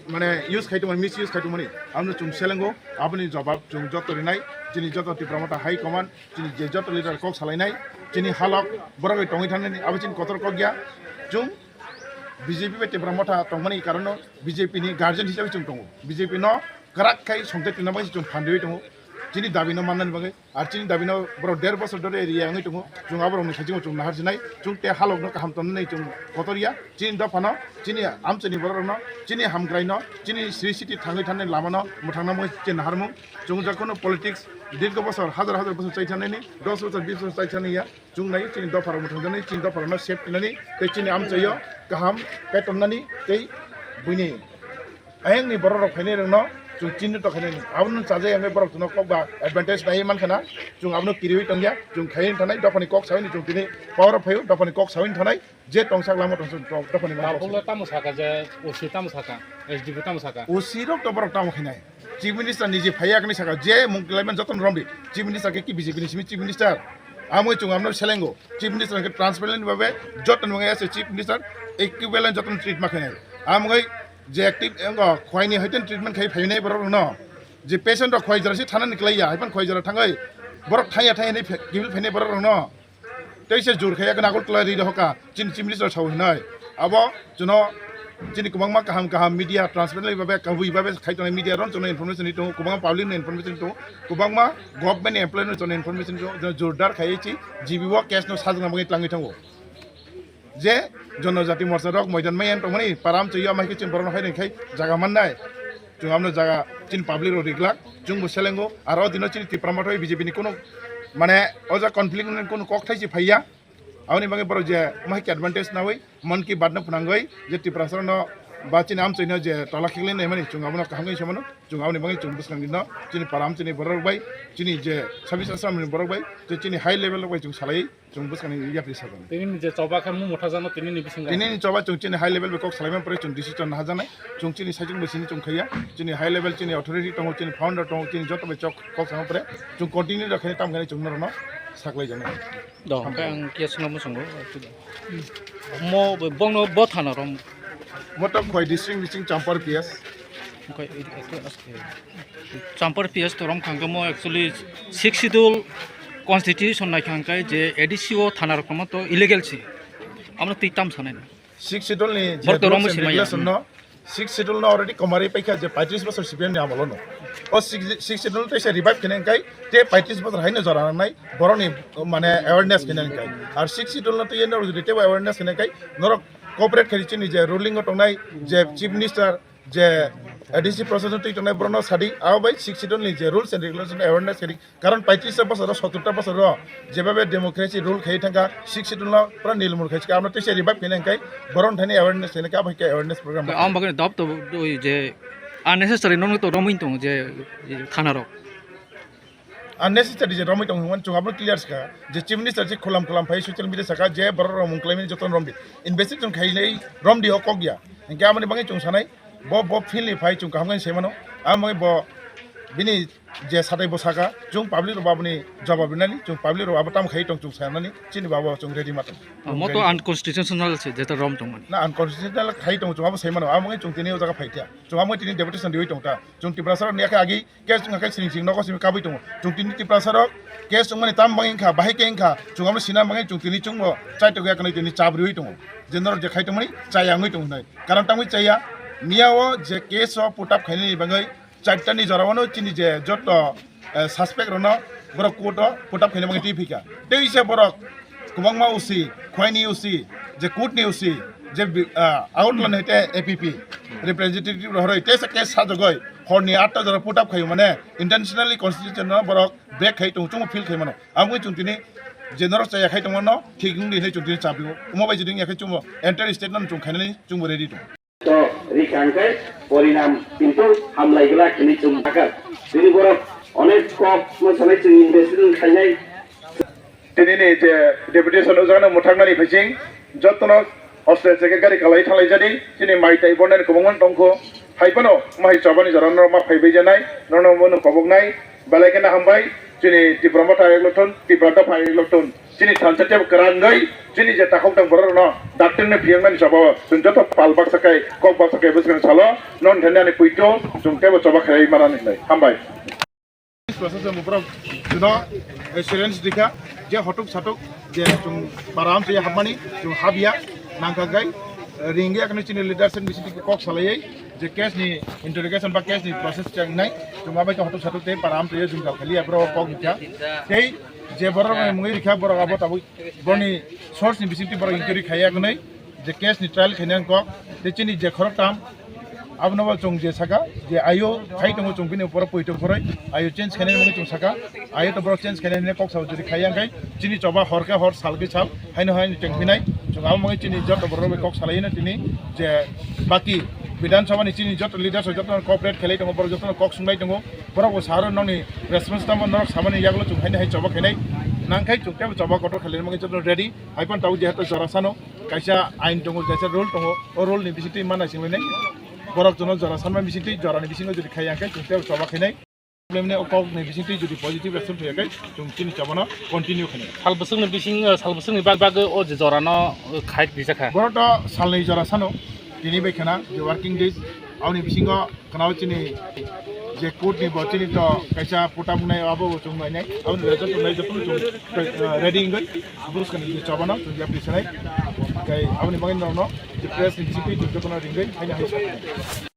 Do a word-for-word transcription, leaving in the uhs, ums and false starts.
Mane use khai tongmani, misuse khai tongmani, abono chwng selengo, aboni jobab chwng joto rinai, chini joto Tipra Motha High Command, chini je joto leader kok salainai, chini halok borok bai tongwi thangnani, abo chini kotor kok ya. Chwng B J P bai Tipra Motha tongmani karon no B J P ni guardian hisabe chwng tongo, B J P no kwrak khai songchai twna bagwi chwng phan riwi tongo, chini dabi no mannani bagwi. Ar chini dabi no borok der bosor dhori area wngwi tongo. Chwng aborok ni saichung chwng nahar sinai, chwng te halok no kaham tonnani chwng kotor ya. Chini dopha no, chini amchai ni borok rok no, chini hamkrai no, chini sri city thangwi thani lama no mwthang na mui chini nahar mung. Chwng jokhon no politics dirgho bosor, hajar hajar bosor chai thani ni, dos bosor, bis bosor chai thani ya. Chwng nai chini dopha rok mwthang jani, chini dopha rok no save khinani, tei chini amchai o kaham kai tonnani, tei buini ayang ni borok rok phainai rok no chwng chini to khainai ni. Abo no chajai ang borok no kok ba advantage nai man khana. Chwng abo no kiriwi tong ya, chwng khai thanai dopha ni kok sawi ni chwng tini power o phaio, dopha ni kok sawi thanai je tong sak lama tong sak dopha ni man kok Tabuk le sawi. Tamo saka je, O C tamo saka, S D P tamo saka. O C rok to borok tamo khainai. Chief Minister ni je phaiya kani saka je mung khlai man joto no romdi. Chief Minister ke ki B J P ni simi Chief Minister. Amo chwng abo no selengo. Chief Minister ke transparent babe joto no ya se Chief Minister equivalent joto no treat ma khainai. Amo je active, engo, khwai ni hoiten treatment khai phainai borok no. Je patient rok khwai jora si thana ni klai ya, haipan khwai jora thangai. Borok thaya thaya ni phe-, kibil phainai borok rok no. Tei se jur khai yakna agol klai ri dohoka, chini Chief Minister sao hinai. Abo chwno chini kwbangma kaham kaham media transparent babe, kabui babe khai tongnai media ron chwno information ri tongo, kwbangma public no information ri tongo, kwbangma government employee no chwno information ri tongo, jurdar khai chi G B o case no sajna bagwi tlangwi thango. Je Jonojati Morcha rok moidan maiyan tongmani param chwi ya, mai khe chini borok no hai rwng khai jaga mannai. Chwng amno jaga chini public rok riglak, chwngbo selengo, aro dino chini Tipra Motha B J P ni kuno mane o jaga conflict ni kuno kok thai si phaiya. Aboni bagwi borok je mai khe advantage nawi Mann Ki Baat no phnangwi je Tiprasa rok no ba chini amchwi no je tola khiklai nai mani chwng abono kaham khe se mano, chwng aboni bagwi chwng bwskang dino chini param chini borok rok bai chini je service asram ni borok bai je chini high level rok bai chwng salai. Chwng bwskangni yapri sajani. Tini ni je choba khe mung motha jano tini ni bisingo. Tini ni choba chwng chini high level bai kok salaima pore chwng decision naha janai. Chwng chini saichung bai sini chwng khaiya. Chini high level chini authority tongo, chini founder tongo, chini joto bai chok kok sama pore. Chwng continue rok khaina tam khaina chwng norokno saklai janai. Do, hwnkhe ang kiya swnamwi chwngo. Mo bongno bo thana rom. Mo to Khowai district bising Champar P S. Champar P S to rom khangkhe mo actually sixth schedule constitution nai khangkhe je A D C o thana rok tongma to illegal si. Amno twi tam sanai na. Sixth schedule ni je Bor to rom rules and simaya. Regulation no, sixth schedule no already komari paikha je paitris bosor C P M ni amolo no. O sixth, sixth schedule to se revive khene kai te paitris bosor haino jora nai boroni mane awareness khene kai. Ar sixth schedule no to yeno rite awareness khene kai norok cooperate khari chini je ruling o tongnai je chief minister je A D C process twi tongnai borokno sadi, abo bai sixth schedule ni je rules and regulation awareness kari, karon paitris ta bosor o, sottor ta bosor o jebabe democracy rule khai thangkha, sixth schedule no pura nilmul khai chika, amno tisa revive khaina hwnkhe borok thani awareness khaina khe abo hai khe awareness program. Ang bagwi dop to je unnecessary no to romwi tong je thana rok. Unnecessary je romwi tong hwnmani chwng abono clear sakha je chief minister je khulam khulam phai social media sakha je borok rok mung khlaimani jotono romdi, investigation khainai romdi o kok ya, hinkhe amoni bagwi chwng sanai bo bo field ni phai chwng kaham khe sai mano, amo bagwi bo bini je satai bo sakha chwng public rok bo aboni jawab rinani, chwng public rok abo tamo khai tong chwng sanani chini bo abo chwng ready ma tong. Mo to unconstitutional se jeta rom tongmani. Na unconstitutional khai tong chwng abo sai mano, amo bagwi chwng tini o jaga phai kha, chwng amo tini deputation riwi tong ta, chwng Tiprasa rok ni yakhe agi Case wngkha khe sring sring nogo simi kabui tongo. Chwng tini Tiprasa rok case wngmani tam bangwi wngkha, bahai khe wngkha. Chwng amo sina bangwi chwng tini chwngbo chai tongya, kanwi tini chap riwi tongo. Je norok je khai tongmani chaya wngwi tongo hinwi. Karon tangwi chaya, miya o je case o put up khainani bangwi charta ni jora wano chini je joto, eh, suspect rokno borok court o put up khaina bangwi twi phika. Tei se borok kwbangma O C, Khowai ni O C, je court ni O C, je bi-, ah, Agartala ni hwnkhe A P P representative rok horoi, tei se case sajagoi, horni atta jora put up khaio, mane intentionally constitution no borok break khai tongo, chwngno feel khai mano. Amo chwng tini je norok chaya khai tongmano thik wngdi hinwi chwng tini chabio. Omo bai jodi wngya khe chwngno entire state no chwng khainani chwngbo ready tongo. To rikha hwnkhe porinam kintu hamlai glak hinwi chwng sakha. Tini borok onek kok no sanai chwng investigation khainai. Tini ni je deputation o jagano mwthaknani phaising jotono hostel se khe gari kalai thalai jadi, chini mai tai bornani kwbangma tongkho. Hai phano mai chobani jora norok ma phaibai janai, norok no koboknai. Belai kheno hambai, chini Tipra Motha eklothon, Tipra Dopha eklothon, chini thansa tebo kwrwngwi, chini je takhuk tang borok rokno dakti ni phiyang nani sabo, chwng joto pal baksa kai, kok baksa kai bwswkang salo, non thani ani puito, chwng tebo choba khlai manani hinwi. Hambai. Process mo borok juno assurance dikha, je hotuk satuk, je chwng baram se hapmani, chwng habya, nangkha gai, ringya kani chini leadership bising kok salai, je case ni interrogation ba case ni process chang nai, chwng abai ka hotok satok tei para am tei jung kal khali abro kok rikha. Tei je borok ni mungwi rikha borok abo tabuk borni source ni bising tei borok inquiry khaiya gnai, je case ni trial khaina kok, tei chini je khorok tam, abono bo chwng je saka, je ayo khai tongo chwng bini borok poi tong khoroi, ayo change khaina mungwi chwng saka, ayo to borok change khaina kok sao jodi khaiya khai, chini choba hor khe hor sal khe sal, haino haino teng hinai, chwng abo mungwi chini joto borok rok bai kok salai no tini je baki Bidhan Sabha ni chini joto leaders rok joto no cooperate khlai tongo, borok joto no kok sunglai tongo, borok bo saro nokni response tamo norok samani yagulo chwng haino hai choba khainai, nangkhai chwng tebo choba kotor khlai mungwi joto no ready, hai phano tabuk jehetu jora sano kaisa ain tongo, kaisa rule tongo, o rule ni bisingtwi mana singlainai, borok jono jora sanma bisingtwi jora ni bisingo jodi khaiya khe chwng tebo choba khainai. Problem ni o kok ni bisingtwi jodi positive action thaya khe chwng chini choba no continue khainai. Sal bwswk ni bising, eh, sal bwswk ni bag-, bagwi o je jora no, eh, khai rijak kha. Borok to salni jora sano, tini bai khana je working days, aboni bisingo khana o chini je court ni bo chini to kaisa pota bungnai abo bo chwng nainai, aboni result wngnai joto chwng, eh, ready wngwi bwskang ni choba no chwng yapri sanai. Tei aboni bagwi norok no je press ni bisingtwi chwng joto no ringwi haino hai sanai.